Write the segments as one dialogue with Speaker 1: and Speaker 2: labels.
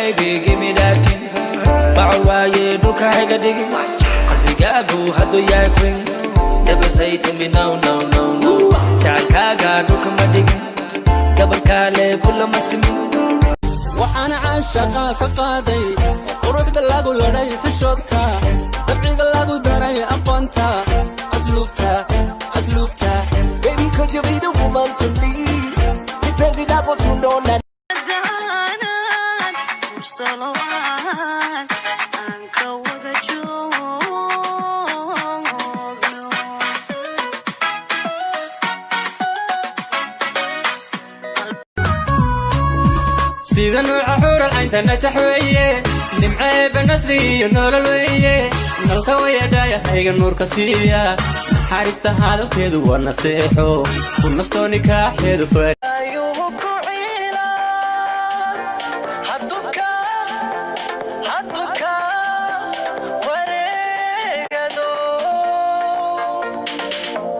Speaker 1: Baby, give me that thing. Bacol waaye, dhulka hayga dhigin. Qalbigaagu hadduu yahay queen, never say to me no, no, no, no. Jacaylkaaga dhulka ma dhigin, gabalkaale kulama simin.
Speaker 2: Waxaana caashaqa ka qaaday quruxda lagu ladhay, xishoodka, dabciga lagu daray, aqoonta, asluubta, asluubta.
Speaker 3: Baby, could you be the woman for me? Depends on what you know now.
Speaker 4: Hadaanan mursalo aan ka wada joogno.
Speaker 2: Sida nuuca xuural caynta, najax weeye, nimco eebbe, nasri iyo nolol weeye, nalka wayadhaaya hayga nuurka siiya, naxariista hadalkeedu waa nasteexo ku nastoo nikaaxeedu far.
Speaker 3: Ayuu ku ciila hadduu ka wareegado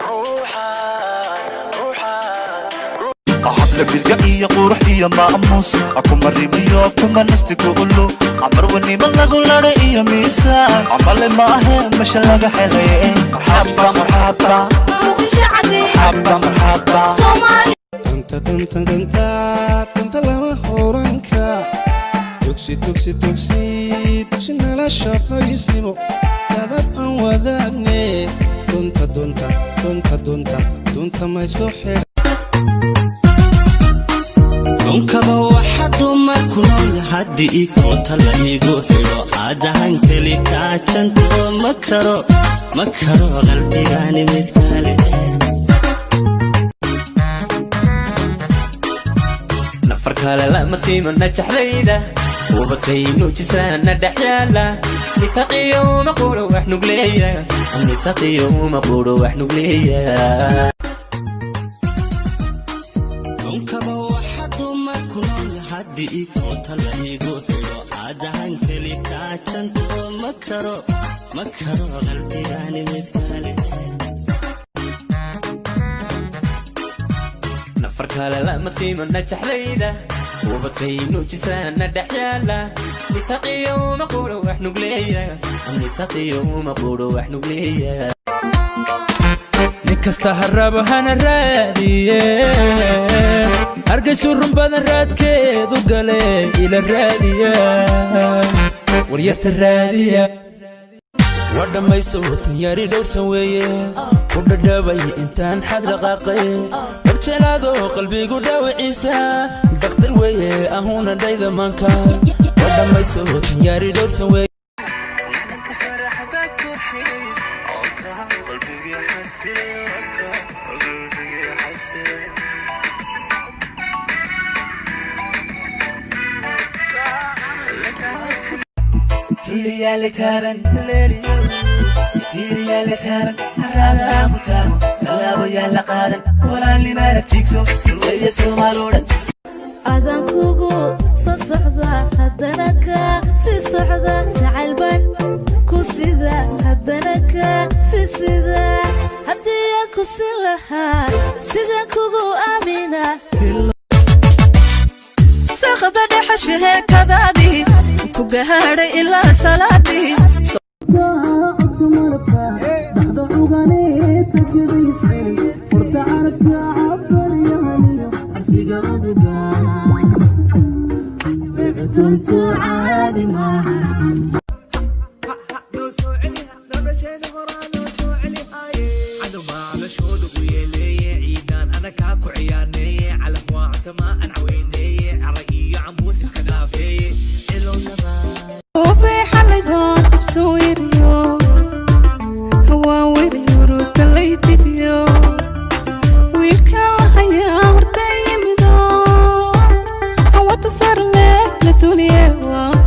Speaker 3: ruuxa ruuxa.
Speaker 5: Habla bilga iyo qurux iyo maamuus, kuma rimiyo kuma nasti kuulu amarwanimo lagu ladhay iyo miisaan camale maahe masha laga helay. Marxaba, marxaba, marxaba, marxaba.
Speaker 6: Danta, danta, danta, danta lama horanka. Dugsi, dugsi, dugsi, dugsi nala shaqaysnimo, dadab aan wadaagne. Dunta, dunta, dunta, dunta, dunta ma isku xidha.
Speaker 2: Dhunkaba waxa dumar ku nool haddii koota la igu xidho, aadahan keli kaajanto ma karo, ma karo qalbigaani mid kale.
Speaker 1: Nafar kale lama siimo najaxdayda, ubadkay nuujisaana dhex yaala. Nitaqiyo uma quro wax nugleeya, nitaqiyo uma quro wax nugleeya.
Speaker 2: Dhunkaba waxa dumar ku nool haddii koota la igu xidho, aadahan keli kaajanto ma karo, ma karo qalbigaani mid kale.
Speaker 1: Nafar kale lama siimo najaxdayda, ubadkay nuujisaana dhex yaala. Nitaqiyo uma quro wax nugleeya, nitaqiyo uma quro wax nugleeya.
Speaker 7: Nin kasta ha rabo hana raadiye, Hargaysu run badan raadkeedu gale. Ila raadiya waryarta, raadiya waa dhammayso. Tanyari dhowrsan weeye ku dhadhabay intaan xag dhaqaaqay, dhabjelaado qalbigu dhaawiciisa dhakhtar weeye ahuna dhayda maanka. Waa dhammayso, tanyari dhowrsan weeye.
Speaker 2: Faraxda ku xigay oo ka qalbigii xasilay, oo ka qalbigii xasilay.
Speaker 3: Tulliyaala taaban leeliyo, tiiriyaala taaban, haraada ku taabo, tallaabo yaala qaadan, walaalnimaana tiigso, dulweeye Soomaaloo dhan.
Speaker 4: Adan kugu soo socda, haddana ka sii socda, jacaylban ku sida, haddana ka sii sida. Haddii aan ku sin lahaa, sidaan kugu aamina.
Speaker 8: Saqda dhexe sheekadaadii ku gaadhay ilaa salaadii.
Speaker 9: Codka malabka dhaxda cuganeeta gadaysay, horta carabka cabaryahaniyo carfiga odaga
Speaker 4: Duntu caadi maaha.
Speaker 3: Noo soo celiha nolosheena horaa, noo soo celihaye. Cadowbaa calashooda u yeeleeye, ciidaan anakaa ku ciyaaneeye, calaf waa cunta aan caweyneeye, cara iyo cambuus iska dhaafeeye cilownaba.
Speaker 8: Xalay baan qabsoo weriyo, hawaan weriyurudalaydidyo, wiilkaan la hayaa horta yimido, hawada sarle la duliye waan.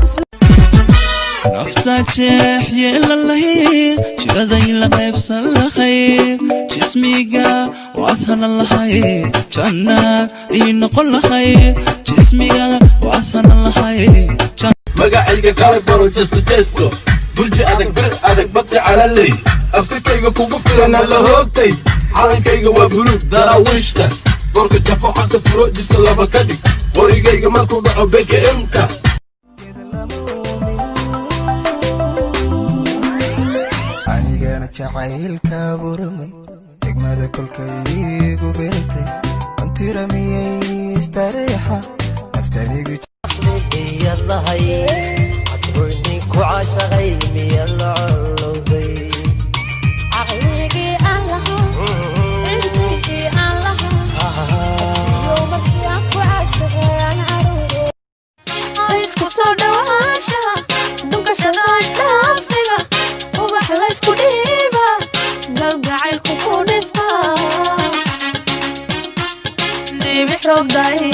Speaker 2: Nafta jeex yeelan lahayd, jiraday la qaybsan lahayd, jismiga waad hanan lahayd, jannaad ii noqon lahayd, jismiga waad hanan lahayd.
Speaker 10: Magacayga kala baro, jesto jesto, burji adag, bir adag, bati calaley, aftirkayga kugu filan alla hoogtay. Calankayga waa buluug Daraawiishta, boorka jafo, cagta furo, jidka laba ka dhig, qorigayga markuu dhaco BKM-ka.
Speaker 11: Jacaylka burmay degmada kolkaygu beritay antiramiyey istareexa naftanigu.
Speaker 12: Miyad lahay cadruynin ku caashaqay? Miyad la colowday?
Speaker 13: Caqligii aan lahaa, cilmigii aan lahaa iyo markii aan ku caashaqay aan caruuro. Isku soo dhawaanshaha, dhunkashada, isdhaafsiga, ubax laysku dhiiba, galgacaylku ku dhisma, dhibix roob daay.